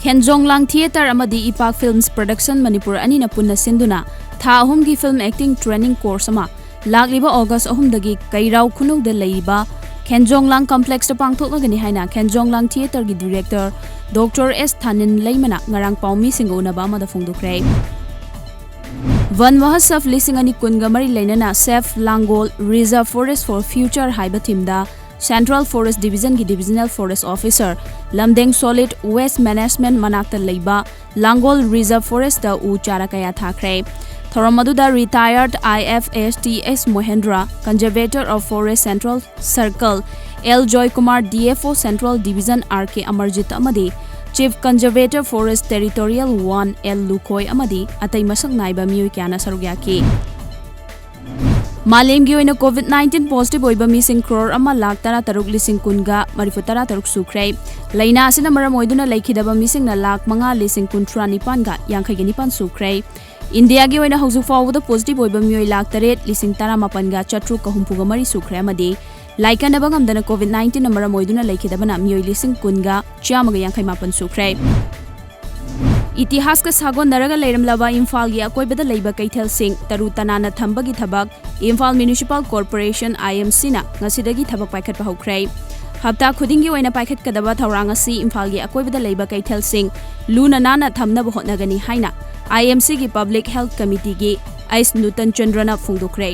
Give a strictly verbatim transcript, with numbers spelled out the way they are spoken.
ꯈꯦꯟꯖꯣꯡꯂꯥꯡ theatre ꯑꯃꯗꯤ ꯏꯄꯥꯛ ꯐꯤꯜꯝꯁ production Manipur ꯑꯅꯤꯅ ꯄꯨꯟꯅ ꯁꯤꯟꯗꯨꯅ ꯊꯥ ꯑꯍꯨꯝꯒꯤ ꯐꯤꯜꯝ ꯑꯦꯛꯇꯤꯡ ꯇ꯭ꯔꯦꯅꯤꯡ ꯀꯣꯔꯁ ꯑꯃ ꯂꯥꯛꯂꯤꯕ ꯑꯣꯒꯁ ꯑꯍꯨꯝꯗꯒꯤ ꯀꯩꯔꯥꯎ ꯈꯨꯅꯧꯗ ꯂꯩꯔꯤꯕ ꯈꯦꯟꯖꯣꯡꯂꯥꯡ ꯀꯝꯄ꯭ꯂꯦꯛꯁꯇ ꯄꯥꯡꯊꯣꯛꯂꯒꯅꯤ ꯍꯥꯏꯅ ꯈꯦꯟꯖꯣꯡꯂꯥꯡ ꯊꯤꯌꯦꯇꯔꯒꯤ ꯗꯤꯔꯦꯛꯇꯔ ꯗꯣꯛꯇꯔ ꯑꯦꯁ ꯊꯥꯅꯤꯟ ꯂꯩꯃꯅ ꯉꯔꯥꯡ ꯄꯥꯎꯃꯤꯁꯤꯡꯒ ꯎꯅꯕ ꯑꯃꯗ ꯐꯣꯡꯗꯣꯛꯈ꯭ꯔꯦ꯫ ꯚꯟ ꯃꯍꯣꯠꯁꯕ ꯂꯤꯁꯤꯡ ꯑꯅꯤ ꯀꯨꯟꯒ ꯃꯔꯤ ꯂꯩꯅꯅ Save Langol, Reserve Forest for Future ꯍꯥꯏꯕ ꯊꯤꯝꯗ Central Forest Divisionꯒꯤ Divisional Forest Officer Lamdeng solid waste management ꯃꯅꯥꯛꯇ ꯂꯩꯕ ꯂꯥꯡꯒꯣꯜ ꯔꯤꯖꯔꯚ ꯐꯣꯔꯦꯁꯇ ꯎ ꯆꯥꯔꯥ ꯀꯌꯥ ꯊꯥꯈ꯭ꯔꯦ꯫ ꯊꯧꯔꯝ ꯑꯗꯨꯗ ꯔꯤꯇꯥꯌꯔꯗ I F S T S Mohendra, conservator of forest central circle, L Joykumar, D F O central division, R K Amarjit ꯑꯃꯗꯤ chief conservator forest territorial one, L Lukhoi ꯑꯃꯗꯤ ꯑꯇꯩ ꯃꯁꯛ ꯅꯥꯏꯕ ꯃꯤꯑꯣꯏ ꯀꯌꯥꯅ ꯁꯔꯨꯛ ꯌꯥꯈꯤ꯫ ꯃꯥꯂꯦꯝꯒꯤ ꯑꯣꯏꯅ ꯀꯣꯚꯤꯗ ꯅꯥꯏꯟꯇꯤꯟ ꯄꯣꯖꯤꯇꯤꯚ ꯑꯣꯏꯕ ꯃꯤꯁꯤꯡ ꯀ꯭ꯔꯣꯔ ꯑꯃ ꯂꯥꯈ ꯇꯔꯥ ꯇꯔꯨꯛ ꯂꯤꯁꯤꯡ ꯀꯨꯟꯒ ꯃꯔꯤꯐꯨ ꯇꯔꯥ ꯇꯔꯨꯛ ꯁꯨꯈ꯭ꯔꯦ꯫ ꯂꯥꯏꯅꯥ ꯑꯁꯤꯅ ꯃꯔꯝ ꯑꯣꯏꯗꯨꯅ ꯂꯩꯈꯤꯗꯕ ꯃꯤꯁꯤꯡꯅ ꯂꯥꯈ ꯃꯉꯥ ꯂꯤꯁꯤꯡ ꯀꯨꯟꯊ꯭ꯔꯥ ꯅꯤꯄꯥꯟꯒ ꯌꯥꯡꯈꯩꯒ ꯅꯤꯄꯥꯟ ꯁꯨꯈ꯭ꯔꯦ꯫ ꯏꯟꯗꯤꯌꯥꯒꯤ ꯑꯣꯏꯅ ꯍꯧꯖꯤꯛ ꯐꯥꯎꯕꯗ ꯄꯣꯖꯤꯇꯤꯚ ꯑꯣꯏꯕ ꯃꯤꯑꯣꯏ ꯂꯥꯈ ꯇꯔꯦꯠ ꯂꯤꯁꯤꯡ ꯇꯔꯥꯃꯥꯄꯟꯒ ꯆꯥꯇ꯭ꯔꯨꯛꯀ ꯍꯨꯝꯐꯨꯒ ꯃꯔꯤ ꯁꯨꯈ꯭ꯔꯦ ꯑꯃꯗꯤ ꯂꯥꯏꯀꯠꯅꯕ ꯉꯝꯗꯅ ꯀꯣꯚꯤꯗ ꯅꯥꯏꯟꯇꯤꯟꯅ ꯃꯔꯝ ꯑꯣꯏꯗꯨꯅ ꯂꯩꯈꯤꯗꯕꯅ ꯃꯤꯑꯣꯏ ꯂꯤꯁꯤꯡ ꯀꯨꯟꯒ ꯆꯥꯝꯃꯒ ꯌꯥꯡꯈꯩ ꯃꯥꯄꯟ ꯁꯨꯈ꯭ꯔꯦ꯫ ꯏꯇꯤꯍꯥꯁꯀ ꯁꯥꯒꯣꯟꯅꯔꯒ ꯂꯩꯔꯝꯂꯕ ꯏꯝꯐꯥꯜꯒꯤ ꯑꯀꯣꯏꯕꯗ ꯂꯩꯕ ꯀꯩꯊꯦꯜꯁꯤꯡ ꯇꯔꯨ ꯇꯅꯥꯟꯅ ꯊꯝꯕꯒꯤ ꯊꯕꯛ ꯏꯝꯐꯥꯜ ꯃ꯭ꯌꯨꯅꯤꯁꯤꯄꯥꯜ ꯀꯣꯔꯄꯣꯔꯦꯁꯟ, ꯑꯥꯏ ꯑꯦꯝ ꯁꯤꯅ ꯉꯁꯤꯗꯒꯤ ꯊꯕꯛ ꯄꯥꯏꯈꯠꯄ ꯍꯧꯈ꯭ꯔꯦ꯫ ꯍꯞꯇꯥ ꯈꯨꯗꯤꯡꯒꯤ ꯑꯣꯏꯅ ꯄꯥꯏꯈꯠꯀꯗꯕ ꯊꯧꯔꯥꯡ ꯑꯁꯤ ꯏꯝꯐꯥꯜꯒꯤ ꯑꯀꯣꯏꯕꯗ ꯂꯩꯕ ꯀꯩꯊꯦꯜꯁꯤꯡ ꯂꯨꯅ ꯅꯥꯟꯅ ꯊꯝꯅꯕ ꯍꯣꯠꯅꯒꯅꯤ ꯍꯥꯏꯅ ꯑꯥꯏ ꯑꯦꯝ ꯁꯤꯒꯤ ꯄꯕ꯭ꯂꯤꯛ ꯍꯦꯜꯊ ꯀꯃꯤꯇꯤꯒꯤ ꯑꯩꯁ ꯅꯨꯇꯟ ꯆꯟꯗ꯭ꯔꯅ ꯐꯣꯡꯗꯣꯛꯈ꯭ꯔꯦ꯫